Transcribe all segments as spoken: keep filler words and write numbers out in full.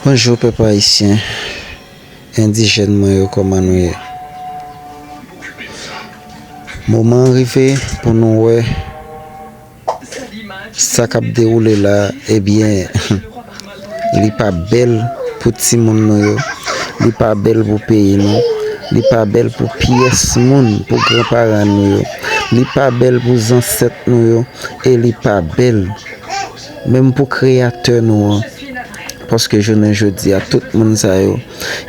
Bonjou pèp ayisyen, endijèn mwen yo, kòman nou ye? Moman an rive pou nou wè sa k ap dewoule la, ebyen, li pa bèl pou timoun nou yo, li pa bèl pou peyi nou, li pa bèl pou pyès moun, pou granparan nou yo, li pa bèl pou zansèt nou yo, e li pa bèl menm pou Kreyatè nou an. Paske jounen jodi a, tout moun sa yo,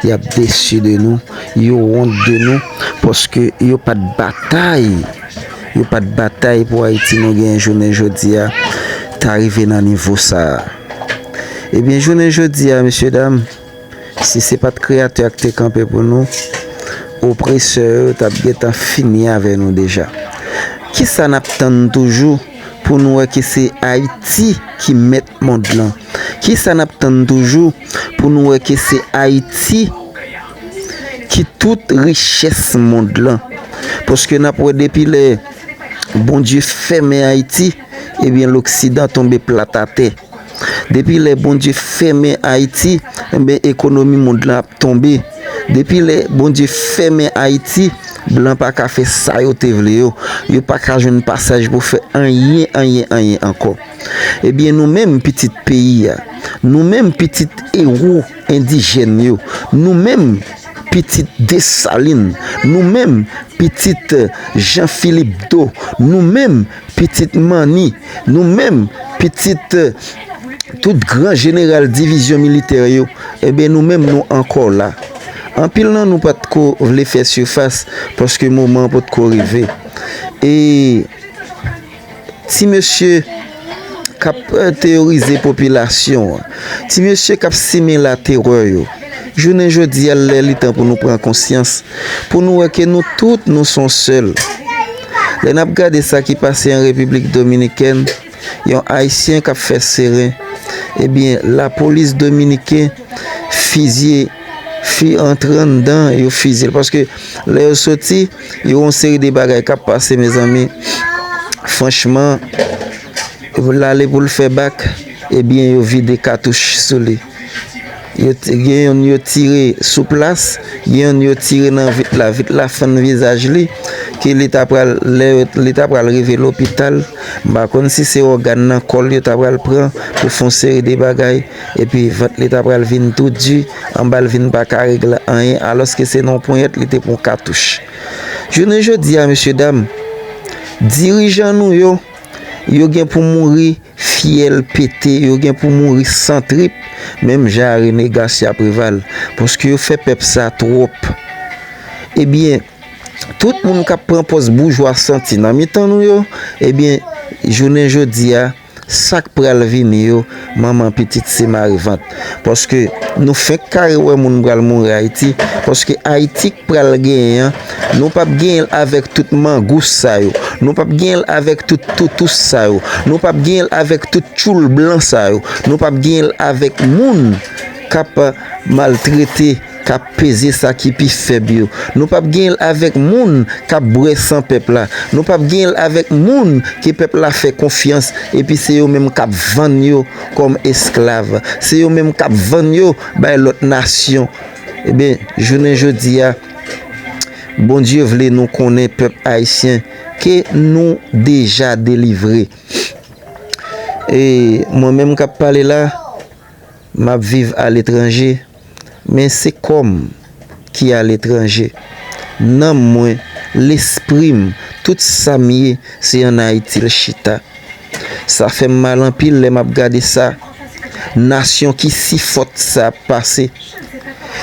y ap desi de nou, yo wont de nou, paske yo pa t batay, yo pa t batay pou Ayiti nou genyen jounen jodi a ta rive nan nivo sa a. Ebyen, jounen jodi a, mesye dam, si se pa t Kreyatè a k te kanpe pou nou, opresè yo t ap gentan fini avè nou deja. Kisa n ap tann toujou pou nou wè ke se Ayiti ki mèt mond lan? Kisa n ap tann toujou pou nou wè ke se Ayiti ki tout richès mond lan? Paske n ap wè depi lè Bondye fèmen Ayiti, ebyen, loksidan tonbe plat atè. Depi lè Bondye fèmen Ayiti, enben, ekonomi mond lan ap tonbe. Depi lè Bondye fèmen Ayiti, blan pa ka fè sa yo te vle yo. Yo pa ka jwenn pasaj pou fè anyen, anyen, anyen ankò. Ebyen, nou menm pitit peyi a, nou menm pitit ewo endijèn yo, nou menm pitit Desalin, nou menm pitit Jan Filip Do, nou menm pitit Manni, nou menm pitit tout gran jeneral divizyon militè yo, ebyen, nou menm nou ankò la. Anpil nan nou pa t ko vle fè sifas paske moman an potko rive. E ti mesye k ap, eh, teyorize popilasyon an, ti mesye k ap simen laterè yo, jounen jodi a, lè li tan pou nou pran konsyans, pou nou wè ke nou tout, nou se yon sèl. Lè n ap gade sa ki pase an Repiblik Dominikèn, yon Ayisyen k ap fè seren, ebyen, lapolis dominiken fizye, fi antre anndan, yo fizye l. Paske lè yo soti, yo yon seri de bagay k ap pase, mezanmi. Franchman, l ale pou l fè bak, ebyen, yo vide katouch sou li. Yo t-, gen youn yo tire sou plas, gen youn yo tire nan vit la. Vit la fann vizaj li, ke li ta pral, lè yo, li ta pral rive lopital, m pa konn si se ògàn nan kò l yo ta pral pran pou fè yon seri de bagay, epi vant li ta pral vin tou di, anba l vin pa ka regle anyen, alòske se nan yon ponyèt li te pran katouch. Jounen jodi a, mesye dam, dirijan nou yo, yo gen pou mouri fyèl pete, yo gen pou mouri san trip, menm jan a Rene Garcia Préval, paske yo fè pèp sa twòp. Ebyen, tout moun k ap pran pòz boujwa santi nan mitan nou yo, ebyen, jounen jodi a, sa k pral vini yo, manman pitit se mare vant. Paske nou fenk kare wè moun pral mouri Ayiti, paske Ayiti k pral genyen an, nou p ap genyen l avèk tout mangous sa yo, nou p ap genyen l avèk tout toutous sa yo, nou p ap genyen l avèk tout tchoul blan sa yo, nou p ap genyen l avèk moun k ap maltrete, k ap peze sa ki pi fèb yo. Nou p ap genyen l avèk moun k ap bwè san pèp la. Nou p ap genyen l avèk moun ke pèp la fè konfyans, epi se yo menm k ap vann yo kòm esklav. Se yo menm k ap vann yo bay lòt nasyon. Ebyen, jounen jodi a, Bondye vle nou konnen, pèp ayisyen, ke nou deja delivre. E mwen menm k ap pale la, m ap viv aletranje, men se kò m ki aletranje. Nanm mwen, lespri m, tout sa m ye, se ann Ayiti l chita. Sa fè m mal anpil lè m ap gade sa. Nasyon ki si fòt sa ap pase.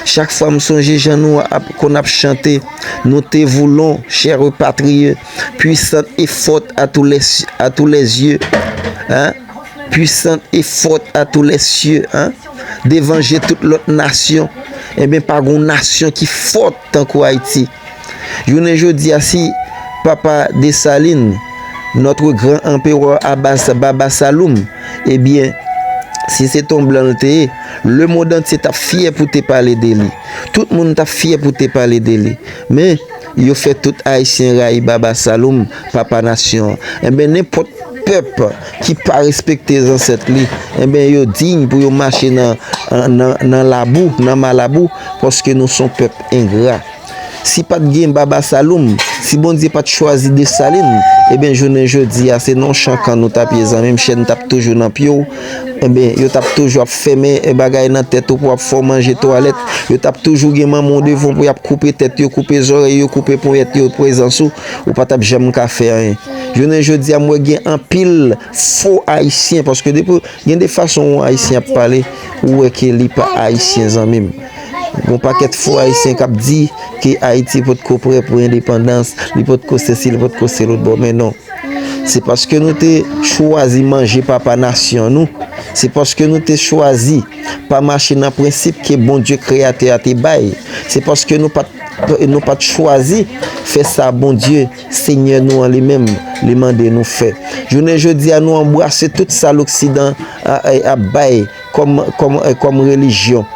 Chak fwa m sonje jan nou ap, konn ap chante, nous te voulons, chers rapatriés, puissante et forte à tous les, à tous les yeux, hein? Puissante et forte à tous les cieux, hein? Devan je tout lòt nasyon, enben, pa gon nasyon ki fòt tankou Ayiti. Jounen jodi a, si papa Desalin, notre grand empereur Abbas Baba Saloum, ebyen, si se t on blan l te ye, lemonn antye t ap fyè pou te pale de li. Tout moun t ap fyè pou te pale de li. Men, yo fè tout Ayisyen rayi Baba Saloum, papa nasyon an. Enben, nenpòt pèp ki pa respekte zansèt li, enben, yo diy pou yo mache nan, nan, nan labou, nan malabou, paske nou se yon pèp engra. Si pa t gen Baba Saloum, si Bondye pa t chwazi Desalin, ebyen, jounen jodi a, se nan yon chan kann nou t ap ye, zanmi m, chèn t ap toujou nan pye w. Ebyen, yo t ap toujou ap fèmen, e, bagay nan tèt ou pou ap fè w manje twalèt. Yo t ap toujou gen manman w devan w pou y ap koupe tèt yo, koupe zòrèy yo, koupe ponyèt yo, prezans ou, ou pa t ap janm ka fè anyen. Jounen jodi a, m wè gen anpil fo Ayisyen, paske depi, gen de fason yon Ayisyen ap pale, ou wè ke li pa Ayisyen, zanmi m. Gon pakèt fo Ayisyen k ap di ke Ayiti potko prè pou endepandans, li potko sesi, li potko se lòt bò, men non. Se paske nou te chwazi manje papa nasyon nou. Se paske nou te chwazi pa mache nan prensip ke Bondye Kreyatè a te bay. Se paske nou pa t, nou pa t chwazi fè sa Bondye, Senyè nou an li menm, li mande nou fè. Jounen jodi a, nou anbrase tout sa Loksidan a, a, ap bay kòm, kòm, eh, kòm relijyon.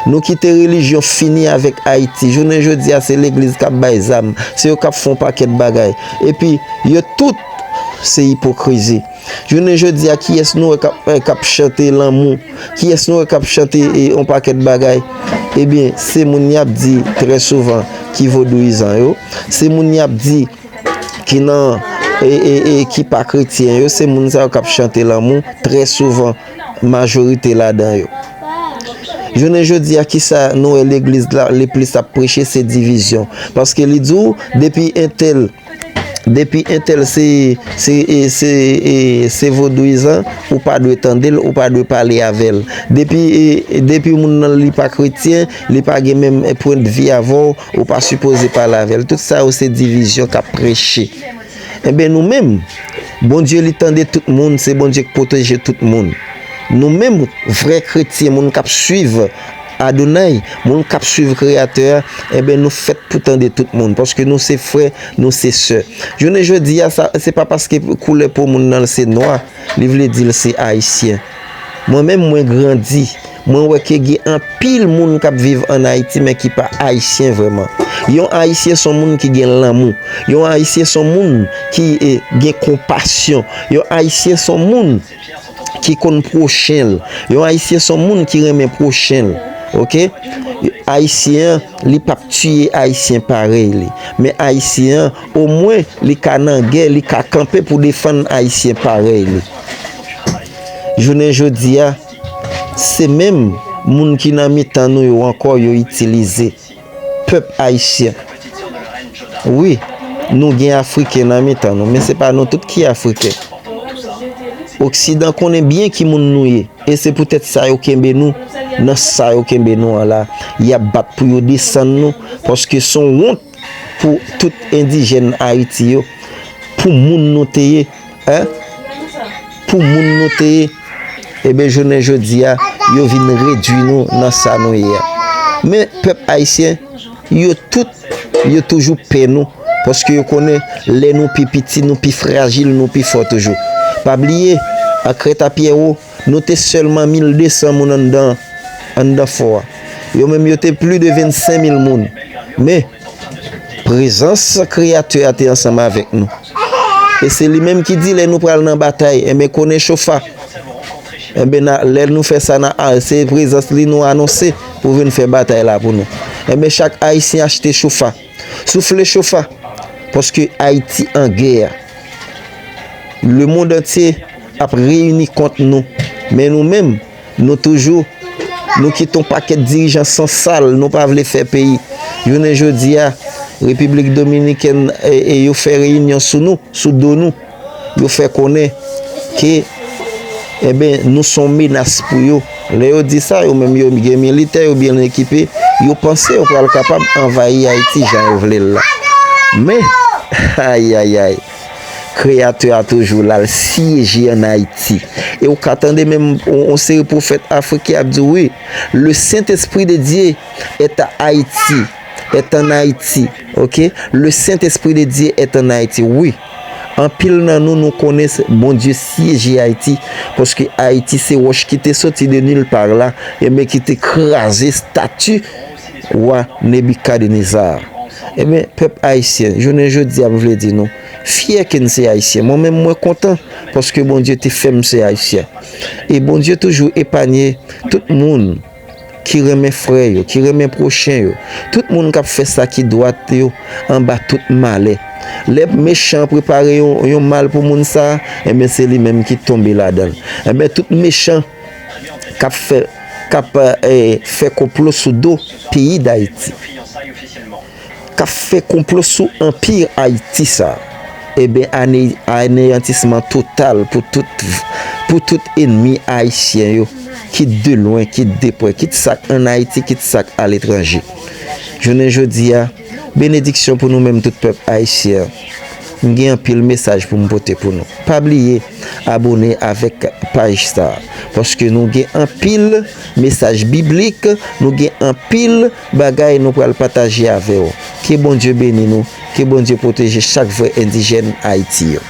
Nou kite relijyon fini avèk Ayiti. Jounen jodi a, se legliz k ap bay zam. Se yo k ap fè yon pakèt bagay. Epi, yo tout se ipokrizi. Jounen jodi a, kiyès nou wè k ap, eh, k ap chante lanmou? Kiyès nou wè k ap chante, eh, yon pakèt bagay? Ebyen, se moun y ap di trè souvan ki vodouyizan yo. Se moun y ap di ki nan, e, e, e, ki pa kretyen yo, se moun sa yo k ap chante lanmou, trè souvan, majorite ladan yo. Jounen jodi a, kisa nou wè legliz la leplis ap preche? Se divizyon. Paske li di w, depi entèl, depi entèl se, se, e, se, e, se vodouyizan, ou pa dwe tande l, ou pa dwe pale avè l. Depi, e, depi moun nan li pa kretyen, li pa gen menm pwendvi avè w, ou pa sipoze pale avè l. Tout sa yo se divizyon k ap preche. Enben, nou menm, Bondye li tande tout moun, se Bondye k pwoteje tout moun. Nou menm, vrè kretyen, moun k ap swiv Adonay, moun k ap swiv Kreyatè a, enben, nou fèt pou tande tout moun, paske nou se frè, nou se sè. Jounen jodi a, sa, se pa paske koulè po moun nan se nwa, li vle di l se ayisyen. Mwen menm, mwen grandi, mwen wè ke gen anpil moun k ap viv ann Ayiti, men ki pa ayisyen vrèman. Yon ayisyen se yon moun ki gen lanmou. Yon ayisyen se yon moun ki, e, gen konpasyon. Yon ayisyen se yon moun ki konn pwochen l. Yon ayisyen se yon moun ki renmen pwochen l. Oke? Ayisyen an, li p ap tiye ayisyen parèy li. Men ayisyen an, omwen, li ka nan gè, li ka kanpe pou defann ayisyen parèy li. Jounen jodi a, se menm moun ki nan mitan nou yo ankò yo itilize. Pèp ayisyen. Wi, nou gen Afriken nan mitan nou, men se pa nou tout ki Afriken. Oksidan konnen byen ki moun nou ye, e se poutèt sa yo kenbe nou nan sa yo kenbe nou an la. Y ap bat pou yo desann nou, paske se yon wont pou tout endijèn Ayiti yo, pou moun nou te ye, en, pou moun nou te ye, ebyen, jounen jodi a, yo vin redwi nou nan sa nou ye a. Men pèp ayisyen, yo tout, yo toujou pè nou, paske yo konnen lè nou pi piti, nou pi frajil, nou pi fò toujou. Pa bliye, an Krèt a Pyèwo, nou te sèlman mil de san moun anndan, anndan fò a. Yo menm, yo te plis de vennsenk mil moun. Men, prezans Kreyatè a te ansanm avèk nou. E se li menm ki di, lè nou pral nan batay, enben, konnen chofa. Enben, na, lè nou fè sa, na, a, se prezans li nou anonse pou vin fè batay la pou nou. Enben, chak Ayisyen achte chofa. Soufle chofa. Paske Ayiti an gè. Lemonn antye ap reyini kont nou. Men nou menm, nou toujou, nou kite yon pakèt dirijan sansal, nou pa vle fè peyi. Jounen jodi a, Repiblik Dominikèn, e, e, yo fè reyinyon sou nou, sou do nou. Yo fè konnen ke, enben, nou se yon menas pou yo. Lè yo di sa, yo menm, yo gen militè, yo byen ekipe, yo panse yo pral kapab anvayi Ayiti jan yo vle l la. Men, ayayay, Kreyatè a toujou la, l siyeje ann Ayiti. E ou ka tande menm yon, yon seri pwofèt afriken ap di, wi, le Saint-Esprit de Dieu est à Haïti, est en Haïti, oke? Le Saint-Esprit de Dieu est en Haïti, wi. Anpil nan nou, nou konnen se Bondye siyeje Ayiti, paske Ayiti se wòch ki te soti de nil pa la, enben ki te kraze estati wa Nebikadneza. Ebyen, pèp ayisyen, jounen jodi a, m vle di nou, fyè ke n se ayisyen. Mwen menm, mwen kontan paske Bondye te fè m se ayisyen. E Bondye toujou epanye tout moun ki renmen frè yo, ki renmen pwochen yo, tout moun k ap fè sa ki dwat yo anba tout malè. Lè mechan an prepare yon, yon mal pou moun sa a, enben se li menm ki tonbe ladan l. Enben tout mechan k ap fè, k ap, eh, fè konplo sou do peyi Dayiti, k ap fè konplo sou anpi Ayiti sa a, enben ane, aneyantisman total pou tout, pou tout enmi ayisyen yo, kit de lwen, kit de pre, kit sa k ann Ayiti, kit sa k aletranje. Jounen jodi a, benediksyon pou nou menm tout pèp ayisyen an. M gen anpil mesaj pou m pote pou nou. Pa bliye abòne avèk paj sa a, paske nou gen anpil mesaj biblik, nou gen anpil bagay nou pral pataje avè w. Ke Bondye beni nou, ke Bondye pwoteje chak vrè endijèn Ayiti yo.